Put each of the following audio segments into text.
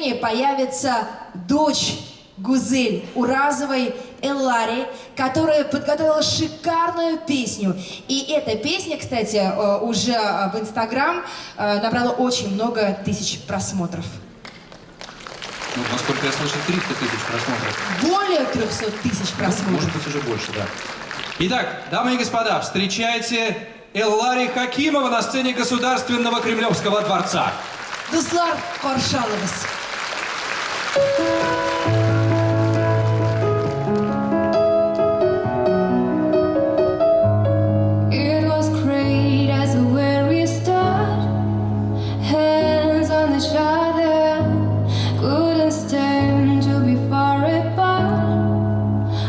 Появится дочь Гузель Уразовой Эллари, которая подготовила шикарную песню. И эта песня, кстати, уже в Инстаграм набрала очень много тысяч просмотров. Ну, насколько я слышал, 300 тысяч просмотров. Более 300 тысяч просмотров. Может быть, уже больше, да. Итак, дамы и господа, встречайте Эллари Хакимова на сцене Государственного Кремлевского дворца. Дуслар, каршы алыгыз. It was great as where we start, hands on each other, couldn't stand to be far apart.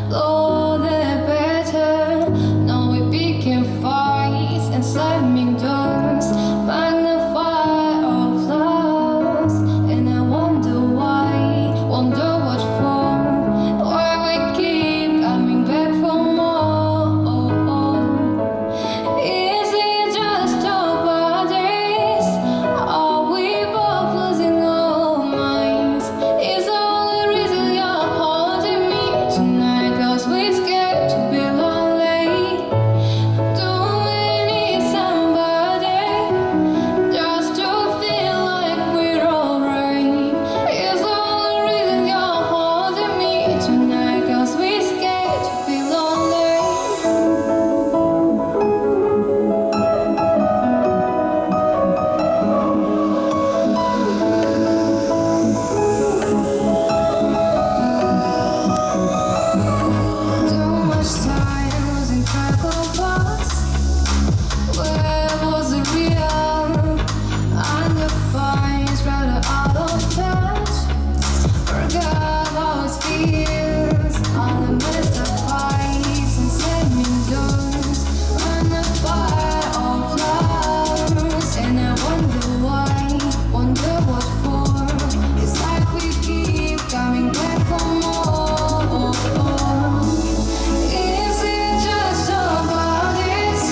Though the better, now we picking fights and slamming doors, magnify our flaws, and I wonder why, wonder what for, why we keep coming back for more. Is it just our bodies? Are we both losing our minds? Is the only reason you're holding me tonight? 'Cause we're scared to be lonely. Do we need somebody just to feel like we're alright? Is the only reason you're holding me tonight? 'Cause we're scared to be lonely. Too much time losing track of us. Where was the real? Undefined, rather out of touch. Forgot how it feels. All the messed up fights and slamming doors. On the fire of flowers. And I wonder why, wonder what for. It's like we keep coming back for more. Is it just our bodies?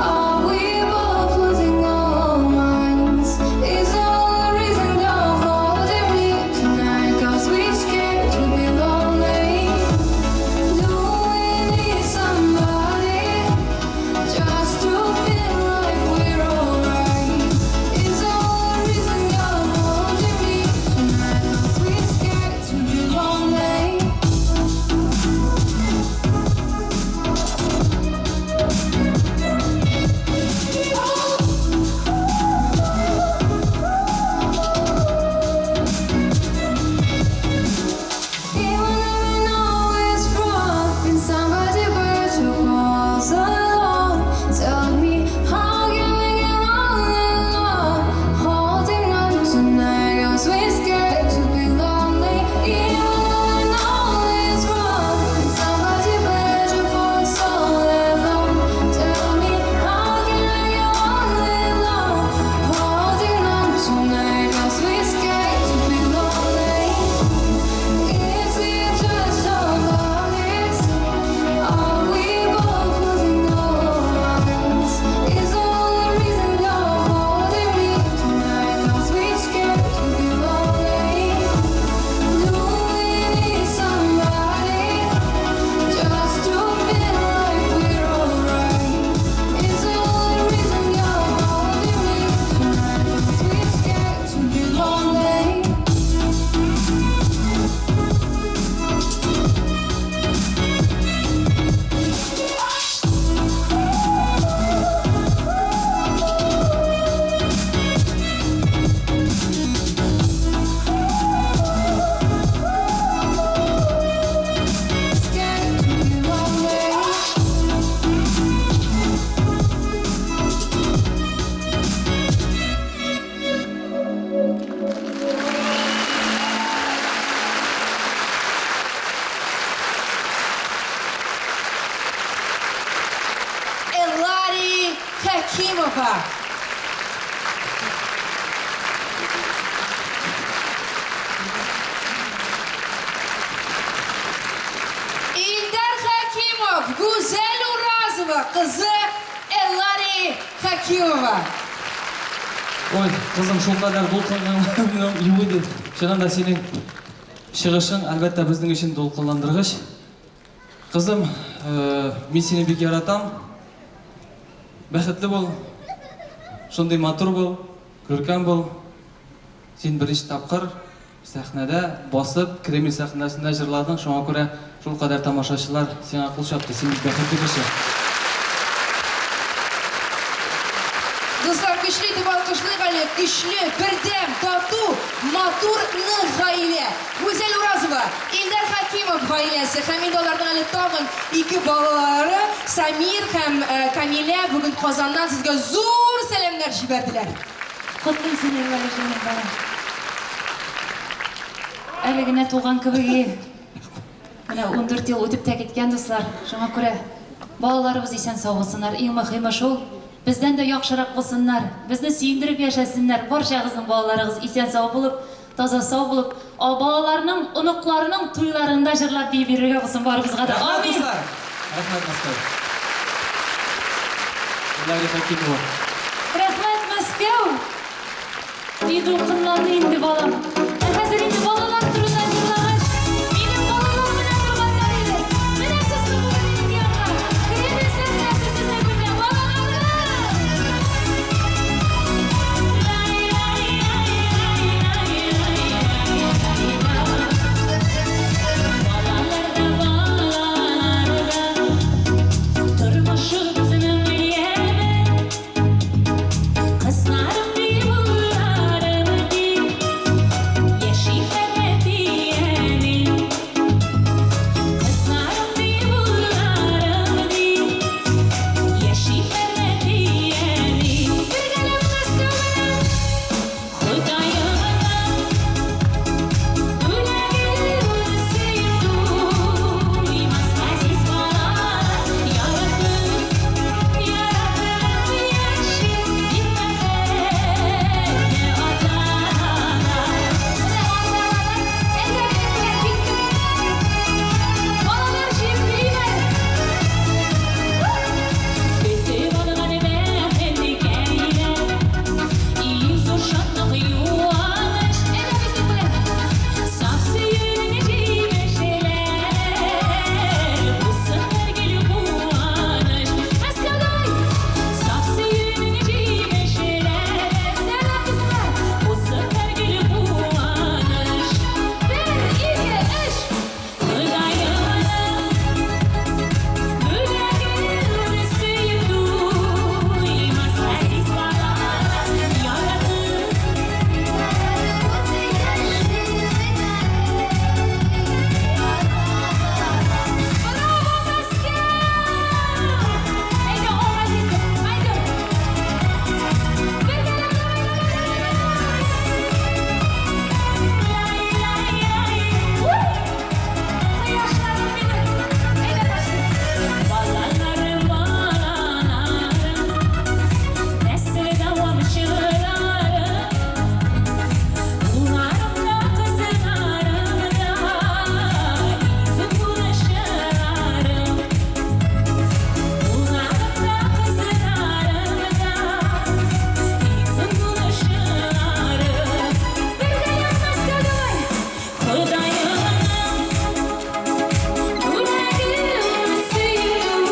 Are we both losing our minds? Is the only reason you're holding me tonight? 'Cause we're scared to be lonely. Do we need somebody just to feel like we're alright? Is the only reason you're holding me tonight? 'Cause we're scared to be lonely. Even if we know it's wrong, been somebody better for so long. Tell me, how can we get on and on? Holding on tonight, 'cause we're scared to be lonely. Even though we know it's wrong, been somebody better for so long. Tell me, how can we get on and on? Holding on tonight, 'cause we're scared to be lonely. Is it just our bodies? Are we both losing our minds? Is the only reason you're holding me tonight? 'Cause we're scared to be lonely. Do we need somebody just to feel like we're alright? Is the only reason you're holding me tonight? 'Cause we're scared to be lonely. Scared to be lonely. Эллари Хакимова. Ильдар Хакимов, Гузель Уразова, кызы Эллари Хакимова. Ой, кызым, шулкадәр дулкынланган юк иде. Чыннан да синең чыгышың, әлбәттә, безнең өчен дулкынландыргыч. Кызым, мин сине бик яратам. Бәхетле бул. Шундый матур бул, күркәм бул. Син беренче тапкыр сәхнәдә басып, Кремль сәхнәсендә җырладың, шуңа күрә шулкадәр тамашачылар сиңа кул чапты. Син бик бәхетле кеше. Дуслар, көчле итеп алкышлыйк әле, көчле, бердәм, тату, матур, нык гаилә. Гүзәл Уразова, Илдар Хәкимов гаиләсе һәм инде аларның әле тагын ике балалары Самир һәм Камилә бүген Казаннан сезгә зур сәламнәр җибәрделәр. Котлыйм сине, Эльвара җаным, балам. Әле генә туган кебек и. Менә 14 ел үтеп тә киткән, дуслар. Шуңа күрә балаларыбыз исән-сау булсыннар. Иң мөхиме шул. Бездән дә яхшырак булсыннар. Безне сөендереп яшәсеннәр. Барчагызның балаларыгыз исән-сау булып, таза-сау булып, а балаларның, оныкларның туйларында җырлап биеп йөрергә булсын барыбызга да. Рәхмәт, Амин! дуслар! Рәхмәт, Мәскәү! Эльвара Хәкимова. Рәхмәт, Мәскәү! И дулкынланды инде балам. Ә хәзер инде балалар турында җырлагач, минем балалар менә торганнар иде. Менә сезне бүген минем янга. Кремль сәхнәсе сезнең белән, балаларым! Балаларда, балаларда тормышыбызның яме. Кызларым ди, улларым ди, яши әти-әни. Кызларым ди, улларым ди, яши әти-әни. Бергәләп Мәскәү белән Ходаемның бүләген сөеп туймас газиз балалар яратып, яратып яши бик бәхетле ата-аналар. Менә ата-аналар, әйдә минем белән киттек. Балалар җыеп килим әле. Көтеп алган бәхеткәйләр, иң зур шатлык, юаныч. Әйдә безнең белән. Саф сөюнең җимешләр, булсын һәр гел куаныч. Мәскәү, давай! Саф сөюнең җимешләр, сәлам, дуслар, булсын һәр гел куаныч. Бер, ике, өч! Ходаемның бүләген сөеп туймас газиз балалар яратып. Браво, Мәскәү! Әйдә, алга киттек. Пойдем. Бергәләп, давай, давай, давай, давай. Лай-лай-лай. Уй! Кояшларым минем. Әйдә, пошли. Балаларым, балаларым, нәсел дәвамчылары. Улларым да, кызларым да, изге бурычларым. Улларым да, кызларым да, изге бурычларым. Бергәләп, Мәскәү, давай! Ходаемның бүләген сөеп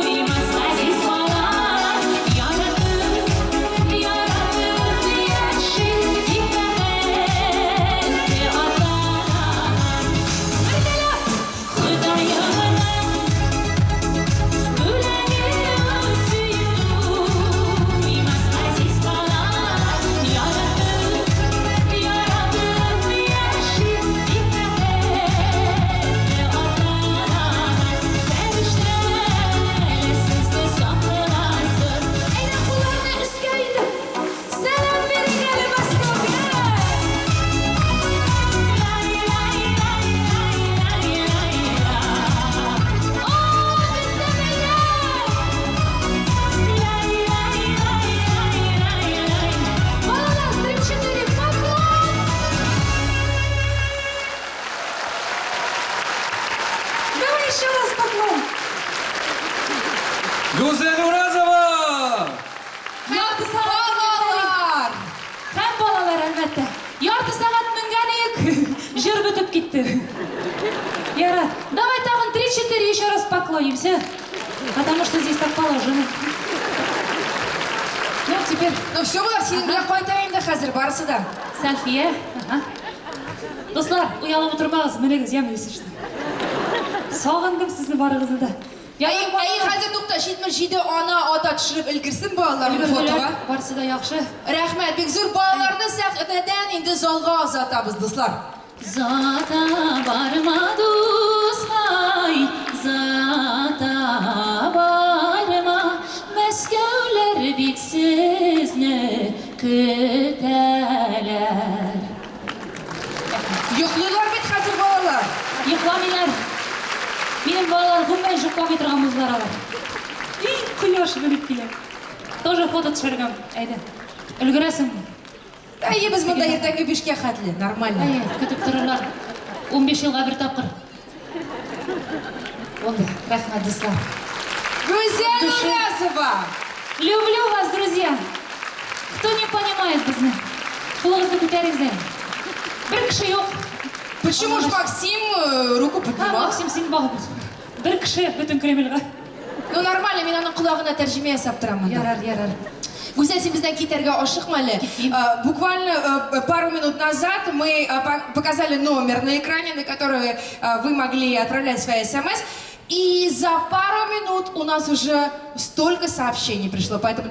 туймас газиз балалар яратып, яратып яши бик бәхетле ата-аналар. Бергәләп! Ходаемның бүләген сөеп туймас газиз балалар яратып, яратып яши бик бәхетле ата-аналар. Фәрештәләр сезне сакласын. Әйдә, кулларны өскә итеп, сәлам бирик әле Мәскәүгә! Лай-лай-лай-лай-лай-лай. О, бездә бәйрәм! Лай-лай-лай-лай-лай-лай. Балалар, три, четыре, поклон! Давай еще раз поклон! Гүзәл Уразова! Ярты сәгать Балалар! Һәм балалар, әлбәттә. Ярты сәгать. боимся. Потому что здесь так положено. Ну, теперь Ну все, болар синең белән кайта инде хәзер барысы да. Сәлфия. Ага. Дуслар, оялып утырмагыз, менегез, яме, если что. Сагындым сезне барыгызны да. Әй, әй, хәзер тукта, 77 ана ата төшереп өлгерсен балаларны фотога. Барысы да яхшы. Рәхмәт, бик зур балаларны сәхнәдән инде залга озатабыз, дуслар. Озата барма, дускай, озата барма, Мәскәүләр бит сезне көтәләр. Йоклыйлар бит хәзер балалар. Йокламыйлар. Минем балалар гомумән йокламый торган булдылар алар. И, кояш менеп килә. Тоже фото төшергән. Әйдә. Өлгерәсеңме? Әйе, без монда иртәнге 5кә хәтле, нормально. Әйе, көтеп торырлар. 15 елга бер тапкыр. Булды. Рәхмәт, дуслар. Гүзәл Души. Уразова! Люблю вас, друзья. Кто не понимает безне? Кулыгызны күтәрегез әле. Бер кеше юк. Почему ж Максим руку Ха, поднимал? Максим, син багып. Бер кеше бөтен Кремльгә. Ну нормально, мин аның колагына тәрҗемә ясап торам монда. Ярар, ярар. Гүзәл, син бездән китәргә ашыкма әле. Китмим. Буквально пару минут назад мы показали номер на экране, на который вы могли отправлять свои смс. И за пару минут у нас уже столько сообщений пришло, поэтому